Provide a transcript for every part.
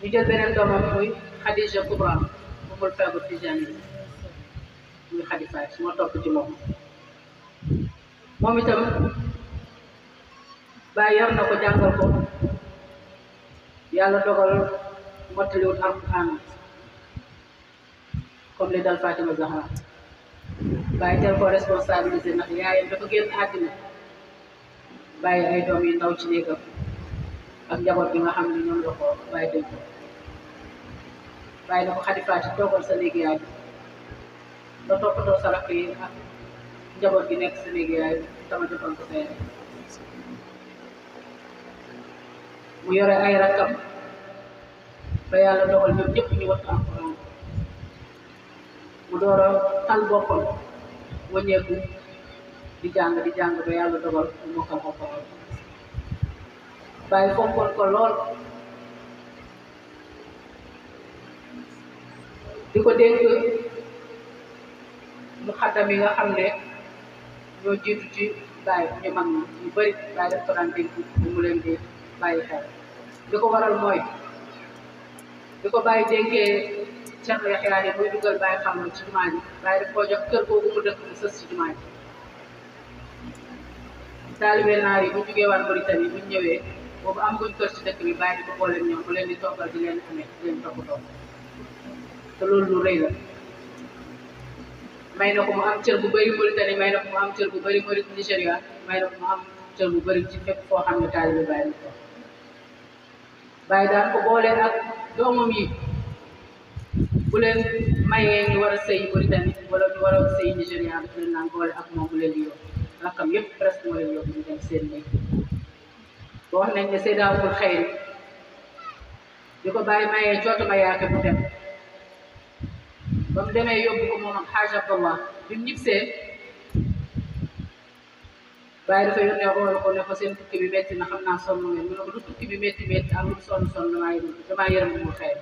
ñu jël beneen doomam muy Khadija Kubra umul faydu Tijaani muy Khady Faty moo topp ci moom itam Baay yar na ko jàngal ko yàlla dogal mottaliwul alquran comme li dal Fatima Zahra Baay teel ko responsabilisé ndax yaayam dafa génn àddina bàyyi ay doom yu ndaw ci néegam ak njaboot bi nga xam ne ñoom la ko bàyyi dénk ko bàyyi na ko Khady Faty toogal sa néeg yaay nga toppatoo sa rakk yi ak njaboot gi nekk sa néeg yaay tama jotoon ko sa yaay mu yore ay rakkam ba yàlla dogal ñoom ñëpp ñu wattu alquran mu door a tal boppam wëññeeku di jàng ba yàlla dogal mu mokkal alquran bàyyi fonkoon ko lool di ko dénk mu xaddam yi nga xam ne ñoo jiitu ci bàyyi ñu mag ñi ñu bëri bàyyi def ko daan dénk mu leen di bàyyi xel li ko waral mooy di ko bàyyi dénkee Cheikh Yaxya yi muy dugal bàyyi xam ci jumaa ji bàyyi daf koo jox kër googu mu dëkk mu sës ci jumaa ji taalibe naar yi bu jugee waan Mauritanie bu ñëwee boobu am guñ kër ci dëkk bi bàyyi di ko boole ñoom mu leen di toggal di leen amee di leen toppatoo te loolu lu rëy la may na ko mu am cër bu bëri Mauritanie may na ko mu am cër bu bëri Mauritanie Nigéria may na ko mu am cër bu bëri ci fépp foo xam ne taalibe bàyyi na ko bàyyi daan ko boole ak doomam yi bu leen mayee ñu war a sëy Mauritanie wala ñu war a sëy Nigéria bu leen naan boole ak moom bu leen di yóbbu rakkam yëpp presque moo leen yóbbu ñu dem seen néeg ba wax nañ ne Seyda Umul Xayri di ko bàyyi mayee cootuma yaake mu dem ba mu demee yóbbu ko moom ak Xaaj Abdallah bi mu ñibbisee bàyyi dafa yónnee xool ko ne ko seen tukki bi métti na xam naa sonn ngeen mu ne ko du tukki bi métti ak lu sonn damaa yërëm Umul Xayri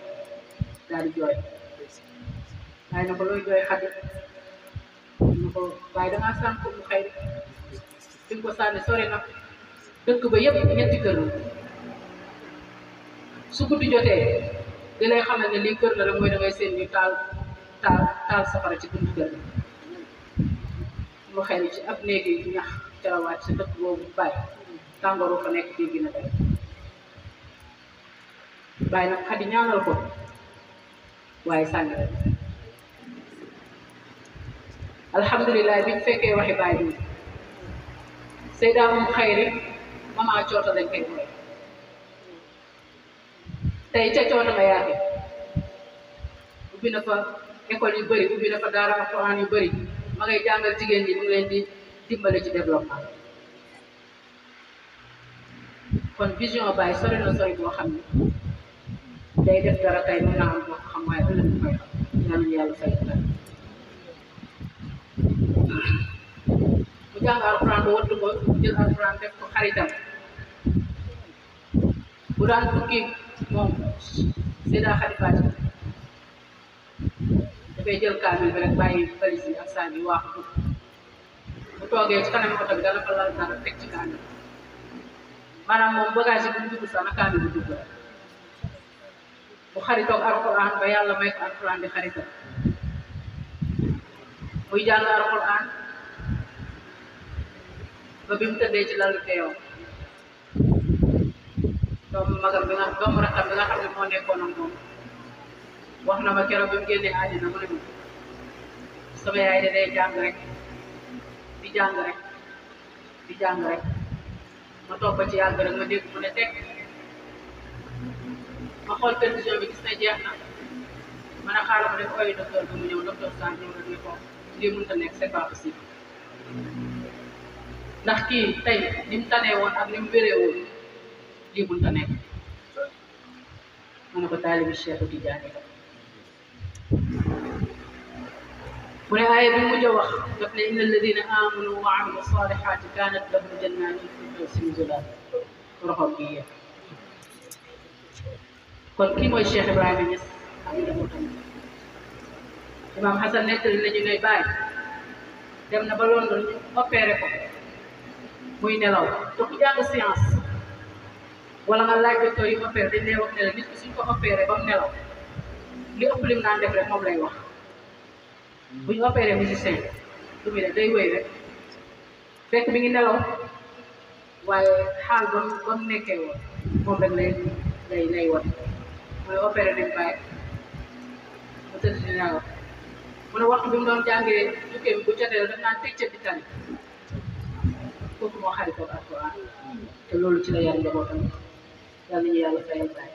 daal di jooy waaye na ko looy jooy Xadi na ko waaye dangaa sànq Umul Xayri fi nga ko sànni sori na dëkk ba yëpp ñetti kër la su guddi jotee di lay xamal ne lii kër la rek mooy dangay seen ñu taal safara ci buntu kër Umul Xayri ci ab néeg yi ñax terawaat ci dëkk boobu bàyyi tàngooru fa nekk dégg na day bàyyi nag Xadi ñaanal ko waaye sànni rek alhamdulilah biñ fekkee waxi bàyyi bi Seyda Umul Xayri mama coota lañ koy mooy tey ca coota la yaake ubbi na fa école yu bëri ubbi na fa daara alquran yu bëri ma ngay jàngal jigéen ñi mu ngi leen di dimbale ci développement kon vision Baye sori na sori boo xam ne day def dara tey mën naa am boo ko xam waaye ëllëg koy xam ñaan yàlla fay ko mu jàng alquran ba wattu ko jël alquran def ko xaritam bu daan tukki moom Seyda Khady Faty dafay jël kaamil bi rek bàyyi valise yi ak saag yi waaxu dugg bu toogee ci kanam oto bi dana fa lal dara teg ci kaamil maanaam moom bagage yi bu mu dugg sax na kaamil bu dugg rek bu xaritoog alquran ba yàlla may ko alquran di xaritam muy jàng alquran ba bi mu tëddee ci lalu teewam doomu magam bi nga doomu rakkam bi nga xam ne moo nekkoon ak moom wax na ma keroog bi mu génnee àddina mu ne ma sama yaay de day jàng rek di jàng rek di jàng rek ma toog ba ci yàgg rek ma dégg mu ne teg ma xool télévision bi gis na jeex na ma ne xaaral ma def ooyu docteur bi mu ñëw docteur Sane ñëw na ne ko lii mënut a nekk c'est pas possible ndax kii tey ni mu tanee woon ak ni mu wéree woon lii mënut a nekk ma ne ko taalibi Cheikh Tidiane la mu ne aaya bi mujj a wax daf ne inna alladina amanu wa amilu salihati kanat lahum jannatul firdawsi nuzula roxom gi yéen kon kii mooy Cheikh Ibrahima Niass ak njabootam Imam Hassan nettali nañu ne bàyyi dem na ba London ñu opéré ko muy nelaw te ku jàng science wala nga laaj docteur yi opéré dañ lay wax ne la nit ki suñ ko opéré ba mu nelaw li ëpp lim naan def rek moom lay wax bu ñu opéré musicien lu muy def day wéy rek fekk mi ngi nelaw waaye xaal ba mu nekkee woon moom rek lay wan mooy opéré nañ bàyyi mu tëdd di nelaw mu ne waxtu bi mu doon jàngee jukkee bi bu jotee daf naan tëj di tari kooku moo xaritoo ak Alxuraan te loolu ci la yar njabootam yàlla ñu yàlla fayal bàyyi